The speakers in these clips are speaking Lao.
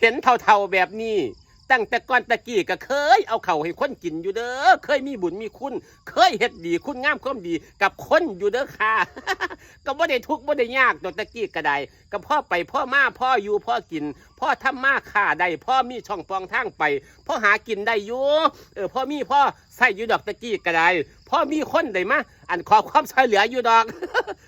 ເຫັນເຖົ້າໆແບບນີ້ ຕັ້ງແຕ່ກ່ອນແຕ່ກີ້ກໍເຄີຍເອົາເຂົ້າໃຫ້ຄົນກິນຢູ່ເດີ ເຄີຍມີບຸນມີຄຸນ ເຄີຍເຮັດດີຄຸນງາມຄວາມດີກັບຄົນຢູ່ເດີຄ່າ ກໍບໍ່ໄດ້ທຸກບໍ່ໄດ້ຍາກດອກ ແຕ່ກີ້ກໍໄດ້ ກໍພໍໄປພໍມາ ພໍຢູ່ພໍກິນ ພໍທຳມາຄ້າໄດ້ ພໍມີຊ່ອງປ່ອງທາງໄປ ພໍຫາກິນໄດ້ຢູ່ ເອີ ພໍມີພໍໃຊ້ຢູ່ດອກ ແຕ່ກີ້ກໍໄດ້ ພໍມີຄົນໄດ້ມາ ອັນ ຂໍຄວາມຊ່ອຍເຫຼືອຢູ່ດອກ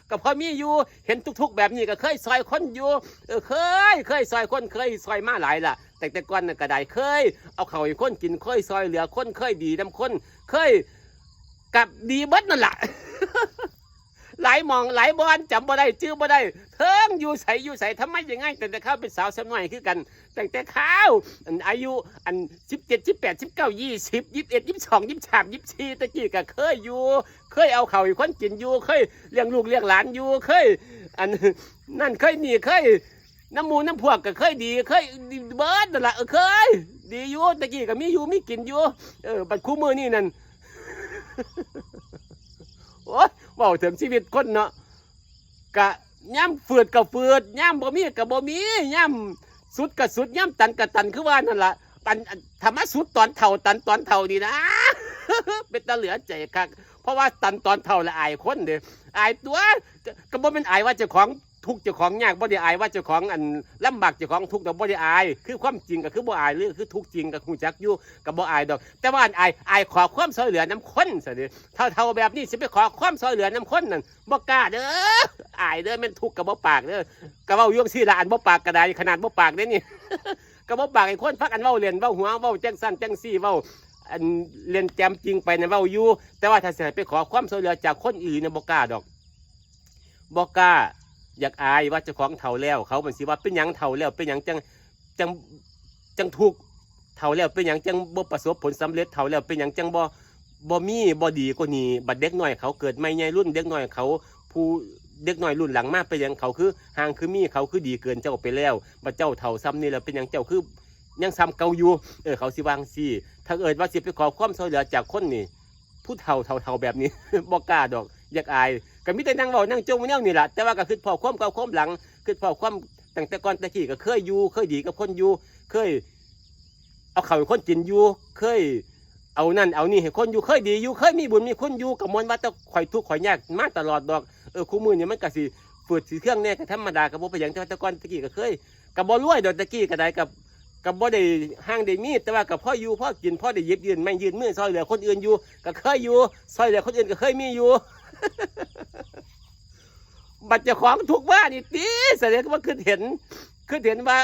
ກໍພໍມີຢູ່ ເຫັນທຸກໆແບບນີ້ກໍເຄີຍຊ່ອຍຄົນຢູ່ ເອີ ເຄີຍ ເຄີຍຊ່ອຍຄົນ ເຄີຍຊ່ອຍມາຫຼາຍລະ ຕັ້ງແຕ່ກ່ອນນັ້ນກໍໄດ້ ເຄີຍເອົາເຂົ້າໃຫ້ຄົນກິນ ເຄີຍຊ່ອຍເຫຼືອຄົນ ເຄີຍດີນຳຄົນ ເຄີຍ ກໍດີເບິດນັ້ນລະ ຫຼາຍໝ່ອງຫຼາຍບ່ອນ ຈຳບໍ່ໄດ້ ຈື່ບໍ່ໄດ້ ເຖິງຢູ່ໃສຢູ່ໃສ ທຳໄມຍັງໄງ ຕັ້ງແຕ່ຄາວເປັນສາວສາວນ້ອຍຄືກັນ ຕັ້ງແຕ່ຄາວ ອັນ ອາຍຸ ອັນ ສິບເຈັດ ສິບແປດ ສິບເກົ້າ ຍີ່ສິບ ຍີ່ສິບເອັດ ຍີ່ສິບສອງ ຍີ່ສິບສາມ ຍີ່ສິບສີ່ ແຕ່ກີ້ກໍເຄີຍຢູ່ ເຄີຍເອົາເຂົ້າໃຫ້ຄົນກິນຢູ່ ເຄີຍລ້ຽງລູກລ້ຽງຫຼານຢູ່ ເຄີຍ ອັນ ນັ້ນເຄີຍນີ້ ເຄີຍນຳໝູ່ນຳພວກກໍເຄີຍດີ ເຄີຍດີເບິດນັ້ນລະ ເອີ ເຄີຍດີຢູ່ ແຕ່ກີ້ກໍມີຢູ່ມີກິນຢູ່ ເອີ ບັດຄູ່ມື້ນີ້ນັ້ນ ໂອ້ຍ ເວົ້າເຖິງຊີວິດຄົນເນາະ ກະຍາມຝືດກໍຝືດ ຍາມບໍ່ມີກໍບໍ່ມີ ຍາມສຸດກໍສຸດ ຍາມຕັນກໍຕັນ ຄືວ່ານັ້ນລະ ອັນ ອັນ ຖ້າມາສຸດຕອນເຖົ້າ ຕັນຕອນເຖົ້ານີ້ນະ ເປັນຕາເຫຼືອໃຈຄັກ ເພາະວ່າຕັນຕອນເຖົ້າລະອາຍຄົນເດ້ ອາຍຕົວະ ກໍ ກໍບໍ່ແມ່ນອາຍວ່າເຈົ້າຂອງທຸກເຈົ້າຂອງຍາກ ບໍ່ໄດ້ອາຍວ່າເຈົ້າຂອງ ອັນ ລຳບາກ ເຈົ້າຂອງທຸກດອກ ບໍ່ໄດ້ອາຍ ຄືຄວາມຈິງກໍຄືບໍ່ອາຍ ຫຼືຄືທຸກຈິງກໍຮູ້ຈັກຢູ່ ກໍບໍ່ອາຍດອກ ແຕ່ວ່າອັນອາຍ ອາຍຂໍຄວາມຊ່ອຍເຫຼືອນຳຄົນຊັ້ນເດ້ ເຖົ້າໆແບບນີ້ຊິໄປຂໍຄວາມຊ່ອຍເຫຼືອນຳຄົນນັ້ນ ບໍ່ກ້າເດີ ອາຍເດີ ແມ່ນທຸກກໍບໍ່ປາກເດີ ກໍເວົ້າຢູ່ຈັ່ງຊີ້ລະ ອັນບໍ່ປາກກໍໄດ້ ຂະໜາດບໍ່ປາກເດ້ນີ້ ກໍບໍ່ປາກໃຫ້ຄົນຟັງ ອັນເວົ້າເລ່ນ ເວົ້າຫົວ ເວົ້າຈັ່ງຊັ້ນຈັ່ງຊີ້ ເວົ້າ ອັນ ເລ່ນແຈ່ມຈິງໄປນັ້ນເວົ້າຢູ່ ແຕ່ວ່າຖ້າຊິໃຫ້ໄປຂໍຄວາມຊ່ວຍເຫຼືອຈາກຄົນອີ່ຫຼີນະ ບໍ່ກ້າດອກ ບໍ່ກ້າ ຢາກອາຍວ່າເຈົ້າຂອງເຖົ້າແລ້ວ ເຂົາມັນຊິວ່າເປັນຫຍັງເຖົ້າແລ້ວ ເປັນຫຍັງຈັ່ງ ຈັ່ງ ຈັ່ງທຸກ ເຖົ້າແລ້ວເປັນຫຍັງຈັ່ງບໍ່ປະສົບຜົນສຳເລັດ ເຖົ້າແລ້ວເປັນຫຍັງຈັ່ງບໍ່ ບໍ່ມີ ບໍ່ດີກວ່ານີ້ ບັດເດັກນ້ອຍເຂົາເກີດໃໝ່ໃຫຍ່ລຸນ ເດັກນ້ອຍເຂົາ ຜູ້ ເດັກນ້ອຍລຸ້ນຫຼັງມາເປັນຫຍັງເຂົາຄືຮ່າງຄືມີ ເຂົາຄືດີເກີນເຈົ້າໄປແລ້ວ ບັດເຈົ້າເຖົ້າຊ່ຳນີ້ແລ້ວເປັນຫຍັງເຈົ້າຄືຍັງຊ່ຳເກົ່າຢູ່ ເອີ ເຂົາຊິວ່າຈັ່ງຊີ້ ຖ້າເອີ້ນວ່າຊິໄປຂໍຄວາມຊ່ວຍເຫຼືອຈາກຄົນນີ້ ຜູ້ເຖົ້າເຖົ້າໆແບບນີ້ ບໍ່ກ້າດອກ ຢາກອາຍ ກໍມີແຕ່ນັ່ງເວົ້ານັ່ງຈົ່ມແນວນີ້ລະ ແຕ່ວ່າກໍຄິດພໍ້ຄວາມເກົ່າຄວາມຫຼັງ ຄິດພໍ້ຄວາມຕັ້ງແຕ່ກ່ອນແຕ່ກີ້ ກໍເຄີຍຢູ່ ເຄີຍດີກັບຄົນຢູ່ ເຄີຍເອົາເຂົ້າໃຫ້ຄົນກິນຢູ່ ເຄີຍເອົານັ້ນເອົານີ້ໃຫ້ຄົນຢູ່ ເຄີຍດີຢູ່ ເຄີຍມີບຸນມີຄຸນຢູ່ ກໍມ່ວນວ່າແຕ່ຂ້ອຍທຸກຂ້ອຍຍາກມາຕະຫຼອດດອກ ເອີ ຄູ່ມື້ນີ້ມັນກໍຊິຝືດຊິເຄືອງແດ່ ກໍທຳມະດາ ກໍບໍ່ເປັນຫຍັງ ແຕ່ວ່າແຕ່ກ່ອນແຕ່ກີ້ກໍເຄີຍ ກໍບໍ່ລວຍດອກ ແຕ່ກີ້ກໍໄດ້ ກໍ ກໍບໍ່ໄດ້ຮັ່ງໄດ້ມີ ແຕ່ວ່າກໍພໍຢູ່ພໍກິນ ພໍໄດ້ຫຍິບຍື່ນໄມ້ຍື່ນມືຊ່ອຍເຫຼືອຄົນອື່ນຢູ່ ກໍເຄີຍຢູ່ ຊ່ອຍເຫຼືອຄົນອື່ນກໍເຄີຍມີຢູ່ ບັດເຈົ້າຂອງທຸກມານີ້ຕິ ສະແດງວ່າຄິດເຫັນ ຄິດເຫັນວ່າ